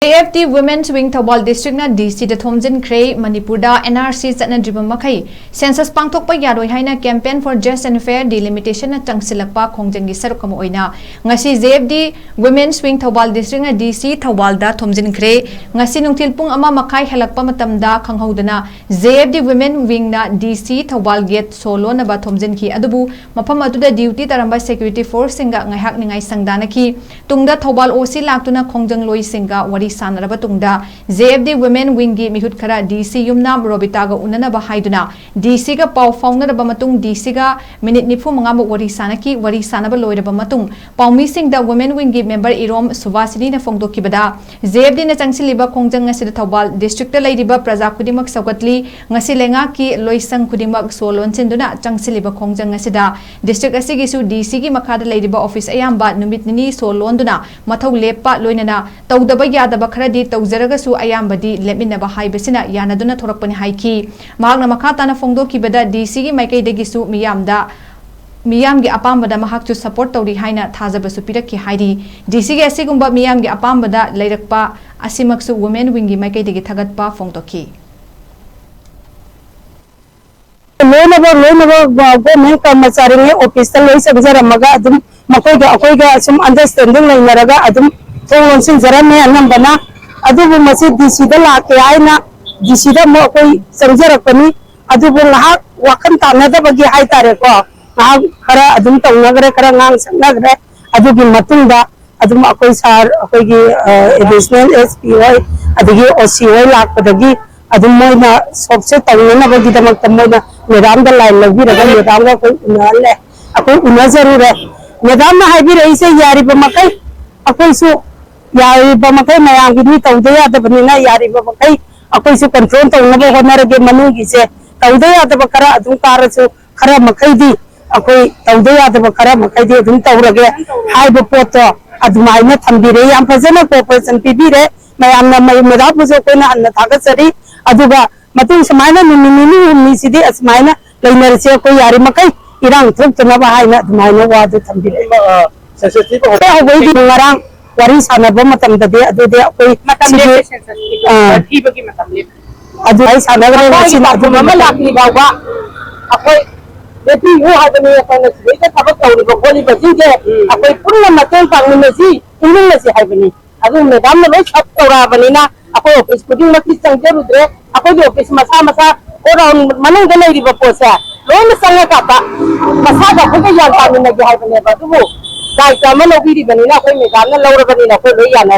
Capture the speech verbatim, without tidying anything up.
J F D Women's Wing Thoubal Districtꯅ D Cꯗ ꯊꯣꯝꯖꯤꯟꯈ꯭ꯔꯦ꯫ ꯃꯅꯤꯄꯨꯔꯗ N R C ꯆꯠꯅꯗ꯭ꯔꯤꯕ ꯃꯈꯩ census ꯄꯥꯡꯊꯣꯛꯄ ꯌꯥꯔꯣꯏ ꯍꯥꯏꯅ Campaign for Just and Fair Delimitationꯅ ꯆꯪꯁꯤꯜꯂꯛꯄ ꯈꯣꯡꯖꯪꯒꯤ ꯁꯔꯨꯛ ꯑꯃ ꯑꯣꯏꯅ ꯉꯁꯤ J F D Women's Wing Thoubal Districtꯅ D C ꯊꯧꯕꯥꯜꯗ ꯊꯣꯝꯖꯤꯟꯈ꯭ꯔꯦ꯫ ꯉꯁꯤ ꯅꯨꯡꯊꯤꯜ ꯄꯨꯡ ꯑꯃ ꯃꯈꯥꯏ ꯍꯦꯜꯂꯛꯄ ꯃꯇꯝꯗ ꯈꯪꯍꯧꯗꯅ J F D Women Wingꯅ D C Thoubal gate ꯁꯣ ꯂꯣꯟꯅꯕ ꯊꯣꯝꯖꯤꯟꯈꯤ꯫ ꯑꯗꯨꯕꯨ ꯃꯐꯝ ꯑꯗꯨꯗ duty ꯇꯥꯔꯝꯕ security forceꯁꯤꯡꯒ ꯉꯥꯏꯍꯥꯛ ꯅꯤꯡꯉꯥꯏ ꯁꯪꯗꯥꯅꯈꯤ꯫ ꯇꯨꯡꯗ ꯊꯧꯕꯥꯜ O C ꯂꯥꯛꯇꯨꯅ ꯈꯣꯡꯖꯪ ꯂꯣꯏꯁꯤꯡꯒ ꯋꯥꯔꯤ ꯁꯥꯟꯅꯔꯕ ꯇꯨꯡꯗ J F D Women Wingꯒꯤ ꯃꯤꯍꯨꯠ ꯈꯔ D C ꯌꯨꯝꯅꯥꯝ ꯔꯣꯕꯤꯇꯥꯒ ꯎꯅꯅꯕ ꯍꯥꯏꯗꯨꯅ D Cꯒ ꯄꯥꯎ ꯐꯥꯎꯅꯔꯕ ꯃꯇꯨꯡ D Cꯒ minute ꯅꯤꯐꯨ ꯃꯉꯥꯃꯨꯛ ꯋꯥꯔꯤ ꯁꯥꯟꯅꯈꯤ꯫ ꯋꯥꯔꯤ ꯁꯥꯟꯅꯕ ꯂꯣꯏꯔꯕ ꯃꯇꯨꯡ ꯄꯥꯎꯃꯤꯁꯤꯡꯗ Women Wingꯒꯤ member ꯏꯔꯣꯝ ꯁꯨꯚꯥꯁꯤꯅꯤꯅ ꯐꯣꯡꯗꯣꯛꯈꯤꯕꯗ, J F Dꯅ ꯆꯪꯁꯤꯜꯂꯤꯕ ꯈꯣꯡꯖꯪ ꯑꯁꯤꯗ ꯊꯧꯕꯥꯜ districtꯇ ꯂꯩꯔꯤꯕ ꯄ꯭ꯔꯖꯥ ꯈꯨꯗꯤꯡꯃꯛ ꯁꯧꯒꯠꯂꯤ꯫ ꯉꯁꯤ ꯂꯩꯉꯥꯛꯀꯤ ꯂꯣꯏꯁꯪ ꯈꯨꯗꯤꯡꯃꯛ ꯁꯣ ꯂꯣꯟꯁꯤꯟꯗꯨꯅ ꯆꯪꯁꯤꯜꯂꯤꯕ ꯈꯣꯡꯖꯪ ꯑꯁꯤꯗ district ꯑꯁꯤꯒꯤꯁꯨ D Cꯒꯤ ꯃꯈꯥꯗ ꯂꯩꯔꯤꯕ office ꯑꯌꯥꯝꯕ ꯅꯨꯃꯤꯠ ꯅꯤꯅꯤ ꯁꯣ ꯂꯣꯟꯗꯨꯅ ꯃꯊꯧ ꯂꯦꯞꯄ, ꯂꯣꯏꯅꯅ ꯇꯧꯗꯕ ꯌꯥꯗꯕ ꯈꯔꯗꯤ ꯇꯧꯖꯔꯒꯁꯨ ꯑꯌꯥꯝꯕꯗꯤ ꯂꯦꯞꯃꯤꯟꯅꯕ ꯍꯥꯏꯕꯁꯤꯅ ꯌꯥꯅꯗꯨꯅ ꯊꯣꯔꯛꯄꯅꯤ ꯍꯥꯏꯈꯤ꯫ ꯃꯍꯥꯛꯅ ꯃꯈꯥ ꯇꯥꯅ ꯐꯣꯡꯗꯣꯛꯈꯤꯕꯗ, D Cꯒꯤ ꯃꯥꯏꯀꯩꯗꯒꯤꯁꯨ ꯃꯤꯌꯥꯝꯗ ꯃꯤꯌꯥꯝꯒꯤ ꯑꯄꯥꯝꯕꯗ ꯃꯍꯥꯛꯁꯨ support ꯇꯧꯔꯤ ꯍꯥꯏꯅ ꯊꯥꯖꯕꯁꯨ ꯄꯤꯔꯛꯈꯤ ꯍꯥꯏꯔꯤ꯫ D Cꯒꯤ ꯑꯁꯤꯒꯨꯝꯕ ꯃꯤꯌꯥꯝꯒꯤ ꯑꯄꯥꯝꯕꯗ ꯂꯩꯔꯛꯄ ꯑꯁꯤꯃꯛꯁꯨ Women Wingꯒꯤ ꯃꯥꯏꯀꯩꯗꯒꯤ ꯊꯥꯒꯠꯄ ꯐꯣꯡꯗꯣꯛꯈꯤ꯫ ꯂꯣꯏꯅꯃꯛ, ꯂꯣꯏꯅꯃꯛ, ꯑ, government ꯀꯔꯃꯆꯥꯔꯤꯉꯩ officeꯇ ꯂꯣꯏ ꯆꯪꯖꯔꯝꯃꯒ ꯑꯗꯨꯝ ꯃꯈꯣꯏꯒ ꯑꯩꯈꯣꯏꯒ ꯁꯨꯝ understanding ꯂꯩꯅꯔꯒ ꯑꯗꯨꯝ ꯊꯣꯡ ꯂꯣꯟꯁꯤꯟꯖꯔꯝꯃꯦ ꯑꯅꯝꯕꯅ꯫ ꯑꯗꯨꯕꯨ ꯃꯁꯤ D Cꯗ ꯂꯥꯛꯀꯦ ꯍꯥꯏꯅ D Cꯗ ꯑꯃꯨꯛ ꯑꯩꯈꯣꯏ ꯆꯪꯖꯔꯛꯄꯅꯤ꯫ ꯑꯗꯨꯕꯨ ꯉꯥꯏꯍꯥꯛ ꯋꯥꯈꯜ ꯇꯥꯅꯗꯕꯒꯤ ꯍꯥꯏꯇꯥꯔꯦꯀꯣ, ꯉꯥꯏꯍꯥꯛ ꯈꯔ ꯑꯗꯨꯝ ꯇꯧꯅꯈ꯭ꯔꯦ, ꯈꯔ ꯉꯥꯡ ꯁꯛꯅꯈ꯭ꯔꯦ꯫ ꯑꯗꯨꯒꯤ ꯃꯇꯨꯡꯗ ꯑꯗꯨꯝ ꯑꯩꯈꯣꯏ sir, ꯑꯩꯈꯣꯏꯒꯤ, ꯑ, additional S P ꯍꯣꯏ, ꯑꯗꯒꯤ O C ꯍꯣꯏ ꯂꯥꯛꯄꯗꯒꯤ ꯑꯗꯨꯝ ꯃꯣꯏꯅ solveꯁꯦ ꯇꯧꯅꯅꯕꯒꯤꯗꯃꯛꯇ ꯃꯣꯏꯅ madamꯗ line ꯂꯧꯕꯤꯔꯒ madamꯒ ꯑꯩꯈꯣꯏ ꯎꯅꯍꯜꯂꯦ, ꯑꯩꯈꯣꯏ ꯎꯅꯖꯔꯨꯔꯦ꯫ Madamꯅ ꯍꯥꯏꯕꯤꯔꯛꯏꯁꯦ ꯌꯥꯔꯤꯕ ꯃꯈꯩ ꯑꯩꯈꯣꯏꯁꯨ ꯌꯥꯔꯤꯕ ꯃꯈꯩ ꯃꯌꯥꯝꯒꯤ ꯃꯤ ꯇꯧꯗ ꯌꯥꯗꯕꯅꯤꯅ ꯌꯥꯔꯤꯕ ꯃꯈꯩ ꯑꯩꯈꯣꯏꯁꯨ control ꯇꯧꯅꯕ ꯍꯣꯠꯅꯔꯒꯦ꯫ ꯃꯅꯨꯡꯒꯤꯁꯦ ꯇꯧꯗ ꯌꯥꯗꯕ ꯈꯔ ꯑꯗꯨꯝ ꯀꯥꯔꯁꯨ ꯈꯔ ꯃꯈꯩꯗꯤ ꯑꯩꯈꯣꯏ ꯇꯧꯗ ꯌꯥꯗꯕ ꯈꯔ ꯃꯈꯩꯗꯤ ꯑꯗꯨꯝ ꯇꯧꯔꯒꯦ ꯍꯥꯏꯕ ꯄꯣꯠꯇꯣ ꯑꯗꯨꯃꯥꯏꯅ ꯊꯝꯕꯤꯔꯦ꯫ ꯌꯥꯝ ꯐꯖꯅ cooperation ꯄꯤꯕꯤꯔꯦ꯫ ꯃꯌꯥꯝꯅ ꯃꯩ madamꯕꯨꯁꯨ ꯑꯩꯈꯣꯏꯅ ꯍꯟꯅ ꯊꯥꯒꯠꯆꯔꯤ꯫ ꯑꯗꯨꯒ ꯃꯇꯨꯡ ꯁꯨꯃꯥꯏꯅ ꯅꯨꯃꯤꯠ ꯅꯤꯅꯤ ꯍꯨꯝꯅꯤꯁꯤꯗꯤ ꯑꯁꯨꯃꯥꯏꯅ ꯂꯩꯅꯔꯁꯦ, ꯑꯩꯈꯣꯏ ꯌꯥꯔꯤꯃꯈꯩ ꯏꯔꯥꯡ ꯊꯣꯛꯇꯅꯕ ꯍꯥꯏꯅ ꯑꯗꯨꯃꯥꯏꯅ ꯋꯥꯗꯨ ꯊꯝꯕꯤꯔꯦ꯫ ꯑ, ꯁꯦꯟꯁꯁꯇꯤ ꯀꯧ- ꯍꯧꯕꯩꯗꯤ ꯉꯔꯥꯡ ꯋꯥꯔꯤ ꯁꯥꯟꯅꯕ ꯃꯇꯝꯗꯗꯤ ꯑꯗꯨꯗꯤ ꯑꯩꯈꯣꯏ ꯃꯇꯝ ꯁꯤꯒꯤ ꯂꯦꯞꯄꯦ, ꯁꯦꯟꯁꯁꯀꯤ ꯑꯥ꯫ ꯊꯤꯕꯒꯤ ꯃꯇꯝ ꯂꯦꯞꯄꯦ꯫ ꯑꯗꯨ ꯑꯩ ꯁꯥꯟꯅꯈ꯭ꯔꯦ ꯃꯁꯥꯒꯤ ꯁꯤꯅ ꯄꯥꯎꯈꯨꯝ ꯑꯗꯨꯝ ꯑꯃ ꯂꯥꯛꯇ꯭ꯔꯤ ꯐꯥꯎꯕ ꯑꯩꯈꯣꯏ ꯂꯦꯞꯄꯤꯌꯨ ꯍꯥꯏꯕꯅꯤ꯫ ꯑꯩꯈꯣꯏꯅ ꯁꯤꯗꯩꯗ ꯊꯕꯛ ꯇꯧꯔꯤꯕ ꯈꯣꯠꯂꯤꯕꯁꯤꯡꯁꯦ ꯎꯝ꯫ ꯑꯩꯈꯣꯏ ꯄꯨꯟꯅ ꯃꯇꯦꯡ ꯄꯥꯡꯃꯤꯟꯅꯁꯤ, ꯏꯪꯃꯤꯟꯅꯁꯤ ꯍꯥꯏꯕꯅꯤ꯫ ꯑꯗꯨ ꯃꯦꯗꯥꯝꯅ ꯂꯣꯏ ꯁꯞ ꯇꯧꯔꯛꯑꯕꯅꯤꯅ ꯑꯩꯈꯣꯏ ꯑꯣꯐꯤꯁ ꯈꯨꯗꯤꯡꯃꯛꯇꯤ ꯆꯪꯖꯔꯨꯗ꯭ꯔꯦ꯫ ꯑꯩꯈꯣꯏꯒꯤ ꯑꯣꯐꯤꯁ ꯃꯁꯥ ꯃꯁꯥ ꯒꯣꯗꯥꯎꯟ ꯃꯅꯨꯡꯗ ꯂꯩꯔꯤꯕ ꯄꯣꯠꯁꯦ ꯂꯣꯏꯅ ꯆꯪꯉꯀꯥꯟꯗ ꯃꯁꯥꯒ ꯑꯩꯈꯣꯏꯒ ꯒ꯭ꯌꯥꯟ ꯇꯥꯃꯤꯟꯅꯒꯦ ꯍꯥꯏꯕꯅꯦꯕ꯫ ꯑꯗꯨꯕꯨ ꯗꯥꯏꯇ ꯑꯃ ꯂꯧꯕꯤꯔꯤꯕꯅꯤꯅ ꯑꯩꯈꯣꯏ ꯃꯦꯗꯥꯝꯅ ꯂꯧꯔꯕꯅꯤꯅ ꯑꯩꯈꯣꯏ ꯂꯣꯏ ꯌꯥꯅꯔꯦ꯫